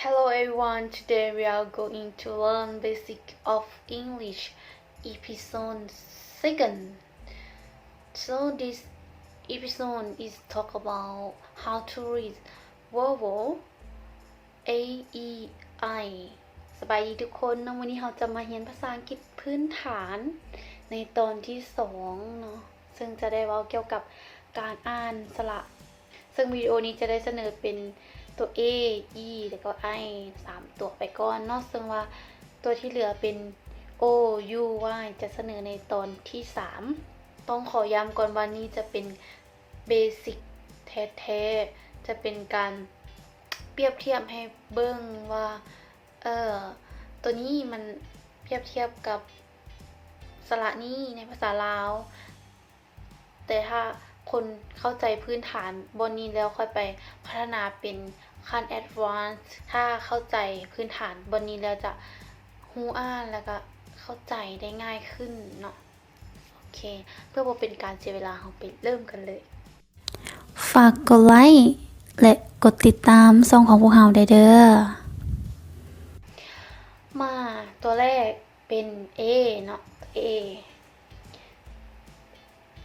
Hello everyone, today we are going to learn basic of English, episode second. So this episode is talk about how to read vowel A E I. ສະບາຍດີທຸກຄົນເນາະ, ມື້ນີ້ເຮົາຈະມາຮຽນພາສາອັງກິດພື້ນຖານໃນຕອນທີສອງເນາະ, ເຊິ່ງຈະໄດ້ເວົ້າກ່ຽວກັບການອ່ານສະຫຼະ ເຊິ່ງວິດີໂອນີ້ຈະໄດ້ສະເໜີເປັນຕົວ A, E ແລ້ວກໍ I ສາມຕົວໄປກ່ອນເນາະ, ເຊິ່ງວ່າຕົວທີ່ເຫຼືອເປັນ O, U, Y ຈະສະເໜີໃນຕອນທີສາມ. ຕ້ອງຂໍຢ້ຳກ່ອນວ່ານີ້ຈະເປັນເບສິກແທ້ໆ, ຈະເປັນການປຽບທຽບໃຫ້ເບິ່ງວ່າ ເອີ ຕົວນີ້ມັນປຽບທຽບກັບສະຫຼະນີ້ໃນພາສາລາວ. ແຕ່ຖ້າຄົນເຂົ້າໃຈພື້ນຖານບ່ອນນີ້ແລ້ວ ຄ່ອຍໄປພັດທະນາເປັນຂັ້ນ advance. ຖ້າເຂົ້າໃຈພື້ນຖານບ່ອນນີ້ແລ້ວ ຈະຮູ້ອ່ານ ແລ້ວກະເຂົ້າໃຈໄດ້ງ່າຍຂຶ້ນເນາະ. ໂອເຄ, ເພື່ອບໍ່ເປັນການເສຍເວລາ, ເຮົາໄປເລີ່ມກັນເລີຍ. ຝາກກົດໄລ້ ແລະ ກົດຕິດຕາມຊ່ອງຂອງພວກເຮົາໄດ້ເດີ້. ມາ ຕົວແລກເປັນ A ເນາະ, A.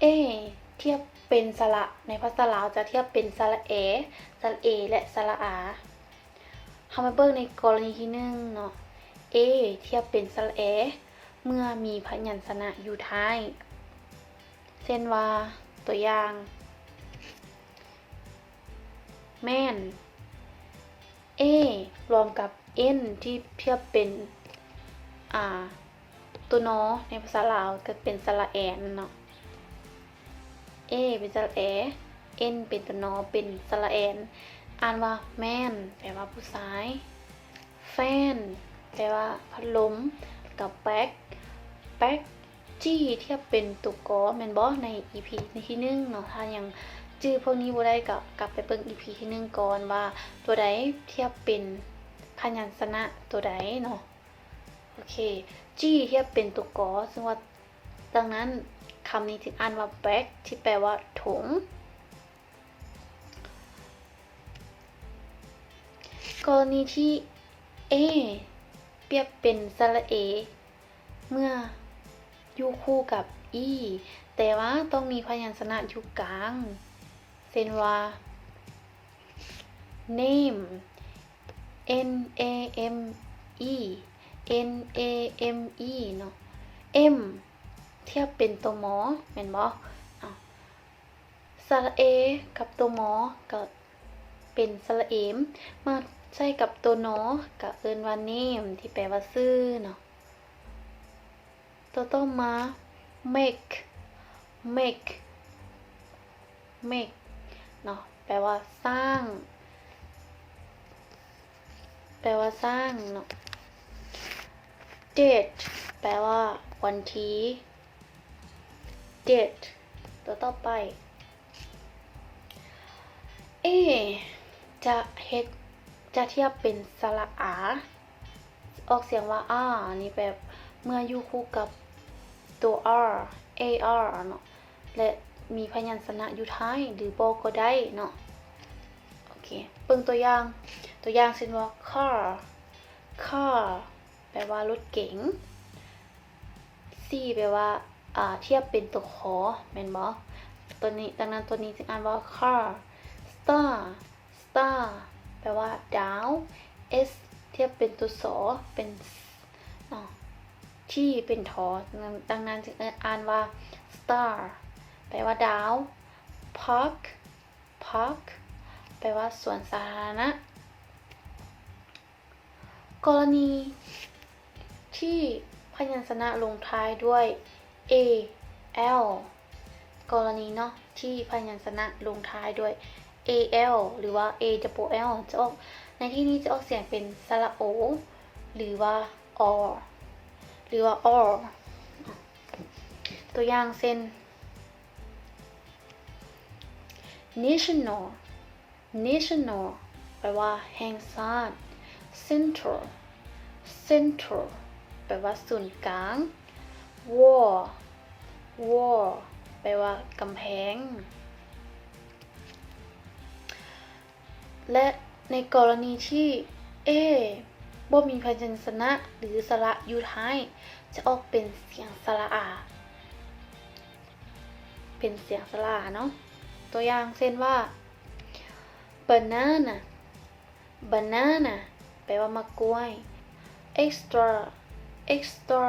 A ທຽບເປັນສະຫຼະ ໃນພາສາລາວຈະທຽບເປັນສະຫຼະແອ, ສະຫຼະເອ ແລະ ສະຫຼະອາ. ເຮົາມາເບິ່ງໃນກໍລະນີທີໜຶ່ງເນາະ, A ທຽບເປັນສະຫຼະແອ ເມື່ອມີພະຍັນຊະນະຢູ່ທ້າຍ. ເຊັ່ນວ່າ ຕົວຢ່າງ ແມ່ນ. A ລວມກັບ N ທີ່ທຽບເປັນ ອາ ຕົວນໍ ໃນພາສາລາວກໍເປັນສະຫຼະແອນເນາະ. A ເປັນສະຫຼະແອ, N ເປັນຕົວນໍ ເປັນສະຫຼະແອນ, ອ່ານວ່າແມ່ນ ແປວ່າຜູ້ຊາຍ, ແຟນ ແປວ່າພັດລົມ, ແລ້ວກໍ ແປັກ ແປັກ. G ທຽບເປັນຕົວກໍ ແມ່ນບໍ່ ໃນ ອີພີ ທີໜຶ່ງເນາະ. ຖ້າຍັງຈື່ພວກນີ້ບໍ່ໄດ້ ກໍກັບໄປເບິ່ງ ອີພີ ທີໜຶ່ງກ່ອນ ວ່າຕົວໃດທຽບເປັນພະຍັນຊະນະຕົວໃດເນາະ. ໂອເຄ, G ທຽບເປັນຕົວກໍ ເຊິ່ງວ່າ ດັ່ງນັ້ນ ຄຳນີ້ຈຶ່ງອ່ານວ່າ ແບັກ ທີ່ແປວ່າຖົງ. ກໍລະນີທີ່ A ປຽບເປັນສະຫຼະເອ ເມື່ອຢູ່ຄູ່ກັບ E ແຕ່ວ່າຕ້ອງມີພະຍັນຊະນະຢູ່ກາງ ເຊັ່ນວ່າ name, N A M E, N A M E ເນາະ. M ທຽບເປັນຕົວມໍ ແມ່ນບໍ່? ເອົາ ສະຫຼະເອກັບຕົວມໍກໍເປັນສະຫຼະເອມ ມາໃຊ້ກັບຕົວນໍ ກໍເອີ້ນວ່າ name ທີ່ແປວ່າຊື່ເນາະ. ຕົວຕໍ່ມາ make, make, make ເນາະ ແປວ່າສ້າງ ແປວ່າສ້າງເນາະ. date ແປວ່າວັນທີ. date ຕົວຕໍ່ໄປ A ຈະເຮັດ ຈະທຽບເປັນສະຫຼະອາ ອອກສຽງວ່າ R ນີ້ແປເມື່ອຢູ່ຄູ່ກັບຕົວ R, A R ເນາະ ແລະ ມີພະຍັນຊະນະຢູ່ທ້າຍ ຫຼື ບໍ່ກໍໄດ້ເນາະ. ໂອເຄ ເບິ່ງຕົວຢ່າງ ຕົວຢ່າງເຊັ່ນວ່າ car, car ແປວ່າລົດເກັງ. C ແປວ່າ ອາ ທຽບເປັນຕົວຄໍ ແມ່ນບໍ່? ຕົວນີ້ ດັ່ງນັ້ນຕົວນີ້ຈຶ່ງອ່ານວ່າ car. star, star ແປວ່າດາວ. S ທຽບເປັນຕົວສໍ ເປັນ S ເນາະ. T ເປັນທໍ ດັ່ງນັ້ນຈຶ່ງອ່ານວ່າ star ແປວ່າດາວ. park, park ແປວ່າສວນສາທາລະນະ. ກໍລະນີທີ່ພະຍັນຊະນະລົງທ້າຍດ້ວຍ A L ກໍລະນີເນາະ ທີ່ພະຍັນຊະນະລົງທ້າຍດ້ວຍ A L ຫຼືວ່າ A double L ຈະອອກ ໃນທີ່ນີ້ຈະອອກສຽງເປັນສະຫຼະໂອ ຫຼືວ່າ O ຫຼືວ່າ O. ຕົວຢ່າງເຊັ່ນ national, national ແປວ່າແຫ່ງຊາດ. central, central ແປວ່າສູນກາງ. wall, wall ແປວ່າກຳແພງ. ແລະ ໃນກໍລະນີທີ່ A ບໍ່ມີພະຍັນຊະນະ ຫຼື ສະຫຼະຢູ່ທ້າຍ ຈະອອກເປັນສຽງສະຫຼະອາ ເປັນສຽງສະຫຼະອາເນາະ. ຕົວຢ່າງເຊັ່ນວ່າ banana, banana ແປວ່າໝາກກ້ວຍ. Extra, extra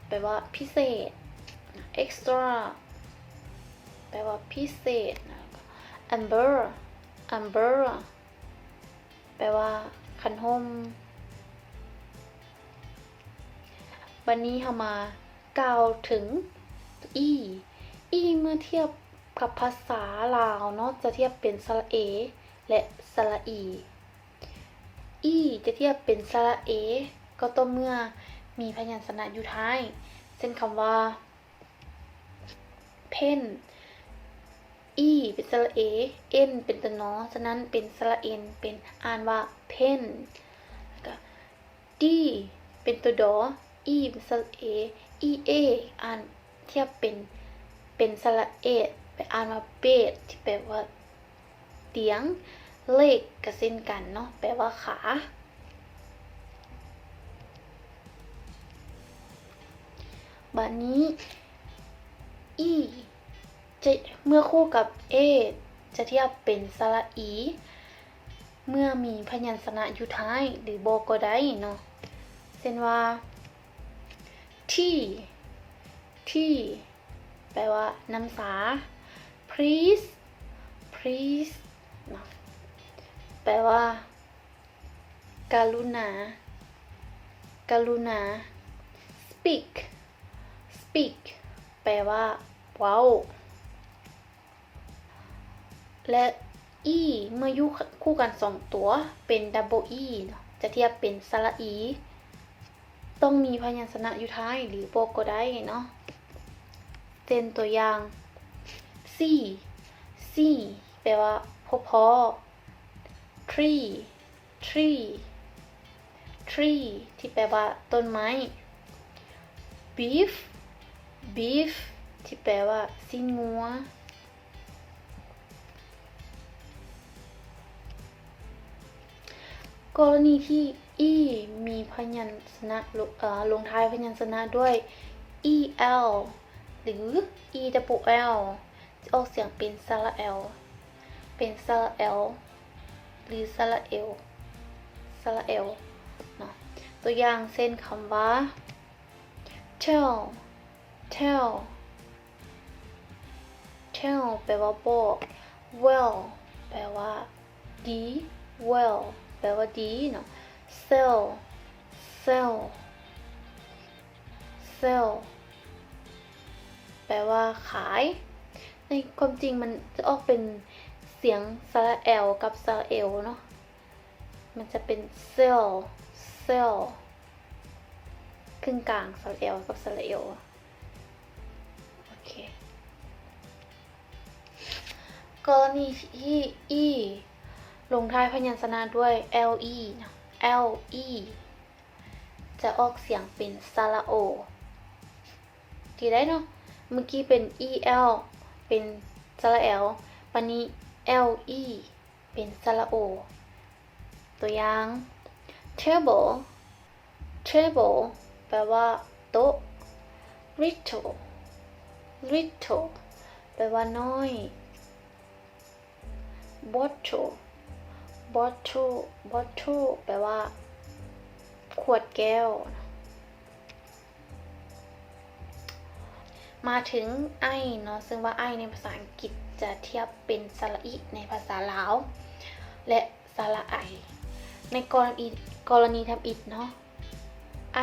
ແປວ່າພິເສດ. Extra ແປວ່າພິເສດ. Umbrella, umbrella ແປວ່າຄັນຮົ່ມ. ບັດນີ້ເຮົາມາກ່າວເຖິງ E. E ເມື່ອທຽບກັບພາສາລາວເນາະ ຈະທຽບເປັນສະຫຼະເອ ແລະ ສະຫຼະອີ. E ຈະທຽບເປັນສະຫຼະເອ ກໍຕໍ່ເມື່ອມີພະຍັນຊະນະຢູ່ທ້າຍ ເຊັ່ນຄຳວ່າ pen. E ເປັນສະຫຼະເອ N ເປັນຕົວນໍ ສະນັ້ນເປັນສະຫຼະເອັນ ເປັນ ອ່ານວ່າ pen. ແລ້ວກະ D ເປັນຕົວດໍ E ເປັນສະຫຼະເອ E A ອ່ານທຽບເປັນ ເປັນສະຫຼະເອດ ແປ ອ່ານວ່າ bed ທີ່ແປວ່າຕຽງ. Leg ກໍເຊັ່ນກັນເນາະ ແປວ່າຂາ. ບາດນີ້ E ຈະ ເມື່ອຄູ່ກັບ A ຈະທຽບເປັນສະຫຼະອີ ເມື່ອມີພະຍັນຊະນະຢູ່ທ້າຍ ຫຼື ບໍ່ກໍໄດ້ເນາະ ເຊັ່ນວ່າ tea, tea ແປວ່ານ້ຳຊາ. Please, please ເນາະ ແປວ່າກະລຸນາ, ກະລຸນາ. Speak, speak ແປວ່າເວົ້າ. ແລະ E ເມື່ອຢູ່ຄູ່ກັນສອງຕົວ ເປັນ double E ເນາະ ຈະທຽບເປັນສະຫຼະອີ ຕ້ອງມີພະຍັນຊະນະຢູ່ທ້າຍ ຫຼື ບໍ່ກໍໄດ້ເນາະ. ເຊັ່ນຕົວຢ່າງ sea, sea ແປວ່າພົບພໍ້. Tree, tree, tree ທີ່ແປວ່າຕົ້ນໄມ້. Beef, beef ທີ່ແປວ່າຊີ້ນງົວ. ກໍລະນີທີ່ E ມີພະຍັນຊະນະ ເອີ ລົງທ້າຍພະຍັນຊະນະດ້ວຍ E L ຫຼື E double L ຈະອອກສຽງເປັນສະຫຼະແອວ ເປັນສະຫຼະແອວ ຫຼື ສະຫຼະເອວ ສະຫຼະແອວເນາະ. ຕົວຢ່າງເຊັ່ນຄຳວ່າ tell, tell, tell ແປວ່າບອກ. well ແປວ່າດີ well ແປວ່າດີເນາະ. sell, sell, sell ແປວ່າຂາຍ. ໃນຄວາມຈິງມັນຈະອອກເປັນສຽງສະຫຼະແອວກັບສະຫຼະເອວເນາະ ມັນຈະເປັນ sell, sell ເຄິ່ງກາງສະຫຼະແອວກັບສະຫຼະເອວ. ໂອເຄ ກໍລະນີທີ່ E ລົງທ້າຍພະຍັນຊະນະດ້ວຍ L E ເນາະ L E ຈະອອກສຽງເປັນສະຫຼະໂອ ທີ່ໄດ້ເນາະ ເມື່ອກີ້ເປັນ E L ເປັນສະຫຼະແອວ ບາດນີ້ L E ເປັນສະຫຼະໂອ. ຕົວຢ່າງ table, table ແປວ່າໂຕະ. little, little ແປວ່ານ້ອຍ. bottle, bottle, bottle ແປວ່າຂວດແກ້ວ. ມາເຖິງ I ເນາະ ເຊິ່ງວ່າ I ໃນພາສາອັງກິດຈະທຽບເປັນສະຫຼະອິໃນພາສາລາວ ແລະ ສະຫຼະໄອ. ໃນກໍລະນີ ກໍລະນີທຳອິດເນາະ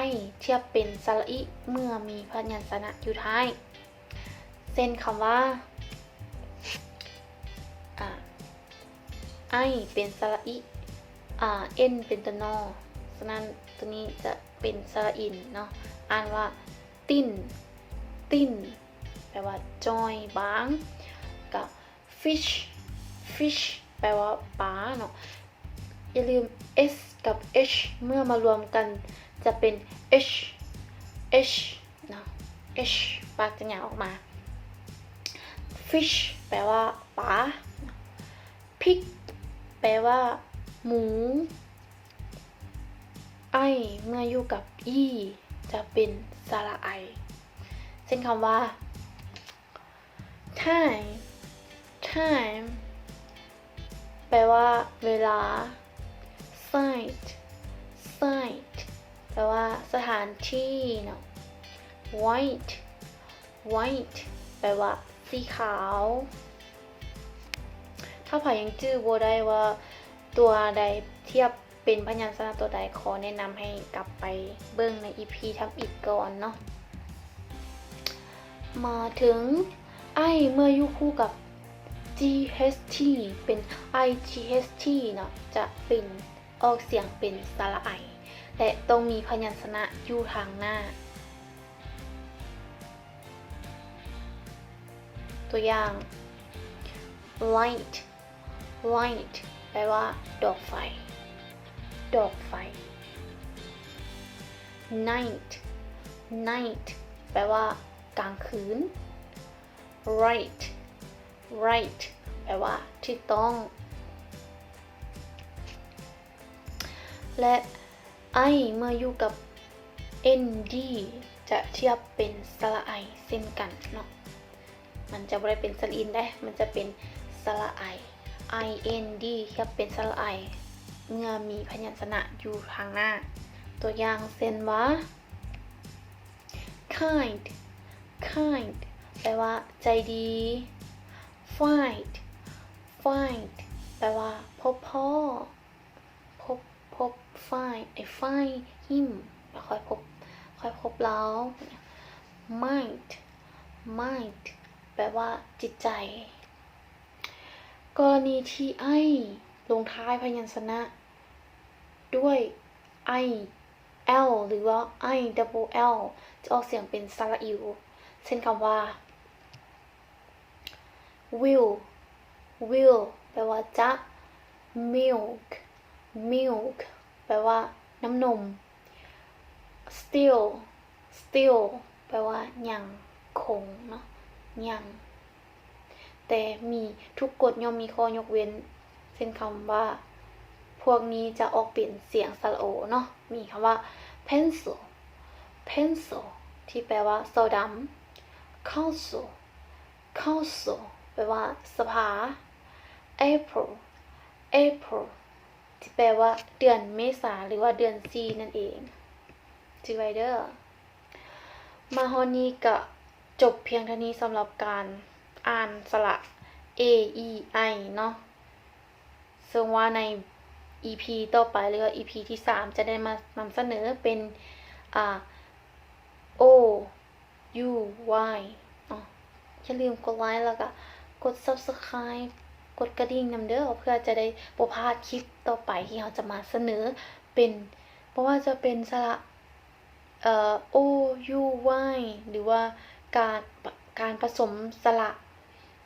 I ທຽບເປັນສະຫຼະອິເມື່ອມີພະຍັນຊະນະຢູ່ທ້າຍ. ເຊັ່ນຄຳວ່າ ອາ I ເປັນສະຫຼະອິ ອາ N ເປັນຕົວນໍ ສະນັ້ນຕົວນີ້ຈະເປັນສະຫຼະອິນເນາະ ອ່ານວ່າ thin, thin ແປວ່າຈ່ອຍບາງ ກະ fish, fish ແປວ່າປາເນາະ. ຢ່າລືມ S ກັບ H ເມື່ອມາລວມກັນຈະເປັນ H, H ເນາະ H ປາກຈະຫຍາວອອກມາ. fish ແປວ່າປາ. pig ແປວ່າໝູ. I ເມື່ອຢູ່ກັບ E ຈະເປັນສະຫຼະໄອ ເຊັ່ນຄຳວ່າ time time ແປວ່າເວລາ site site ແປວ່າສະຖານທີ່ເນາະ white white ແປວ່າສີຂາວ. ຖ້າໃຜຍັງຈື່ບໍ່ໄດ້ວ່າຕົວໃດທຽບເປັນພະຍັນຊະນະຕົວໃດ, ຂໍແນະນຳໃຫ້ກັບໄປເບິ່ງໃນ EP ທຳອິດກ່ອນເນາະ. ມາເຖິງ I ເມື່ອຢູ່ຄູ່ກັບ G H T ເປັນ I G H T ເນາະ ຈະເປັນ ອອກສຽງເປັນສະຫຼະໄອ ແລະ ຕ້ອງມີພະຍັນຊະນະຢູ່ທາງໜ້າ. ຕົວຢ່າງ light light ແປວ່າດອກໄຟ ດອກໄຟ. night night ແປວ່າກາງຄືນ. right right ແປວ່າຖືກຕ້ອງ ແລະ I ເມື່ອຢູ່ກັບ N D ຈະທຽບເປັນສະຫຼະໄອເຊັ່ນກັນເນາະ. ມັນຈະບໍ່ໄດ້ເປັນສະຫຼະອິນເດ້, ມັນຈະເປັນສະຫຼະໄອ I N D ທຽບເປັນສະຫຼະໄອ ເມື່ອມີພະຍັນຊະນະຢູ່ທາງໜ້າ. ຕົວຢ່າງເຊັ່ນວ່າ kind kind ແປວ່າໃຈດີ. find find ແປວ່າພົບພໍ້ ພົບ ພົບ find I find him ຂ້ອຍພົບ ຂ້ອຍພົບລາວ. mind mind ແປວ່າຈິດໃຈ. ກໍລະນີທີ່ I ລົງທ້າຍພະຍັນຊະນະດ້ວຍ I L ຫຼືວ່າ I double L ຈະອອກສຽງເປັນສະຫຼະອິວ ເຊັ່ນຄຳວ່າ will will ແປວ່າຈະ. milk milk ແປວ່ານ້ຳນົມ. still still ແປວ່າຍັງຄົງເນາະ ຍັງ. ແຕ່ມີ ທຸກກົດຍ່ອມມີຂໍ້ຍົກເວັ້ນ ເຊັ່ນຄຳວ່າ ພວກນີ້ຈະອອກເປັນສຽງສະຫຼະໂອເນາະ. ມີຄຳວ່າ pencil pencil ທີ່ແປວ່າສໍດຳ. council council ແປວ່າສະພາ. April April ທີ່ແປວ່າເດືອນເມສາ ຫຼືວ່າເດືອນສີ່ນັ້ນເອງ. ຈື່ໄວ້ເດີ້. ມາຮອດນີ້ກະຈົບພຽງເທົ່ານີ້ສຳລັບການອ່ານສະຫຼະ A E I ເນາະ. ເຊິ່ງວ່າໃນ EP ຕໍ່ໄປ ຫຼືວ່າ EP ທີສາມ ຈະໄດ້ມານຳສະເໜີເປັນ ອ່າ O U Y ເນາະ. ຢ່າລືມກົດໄລ ແລ້ວກະກົດ Subscribe ກົດກະດິ່ງນຳເດີ້ ເພື່ອຈະໄດ້ບໍ່ພາດຄລິບຕໍ່ໄປທີ່ເຮົາຈະມາສະເໜີເປັນ ບໍ່ວ່າຈະເປັນສະຫຼະ ເອີ O U Y ຫຼືວ່າການ ການປະສົມສະຫຼະ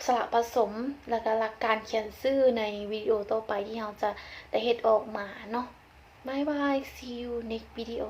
ສະຫຼະປະສົມ ແລ້ວກະຫຼັກການຂຽນຊື່ໃນວິດີໂອຕໍ່ໄປທີ່ເຮົາຈະໄດ້ເຮັດອອກມາເນາະ. Bye bye, see you next video.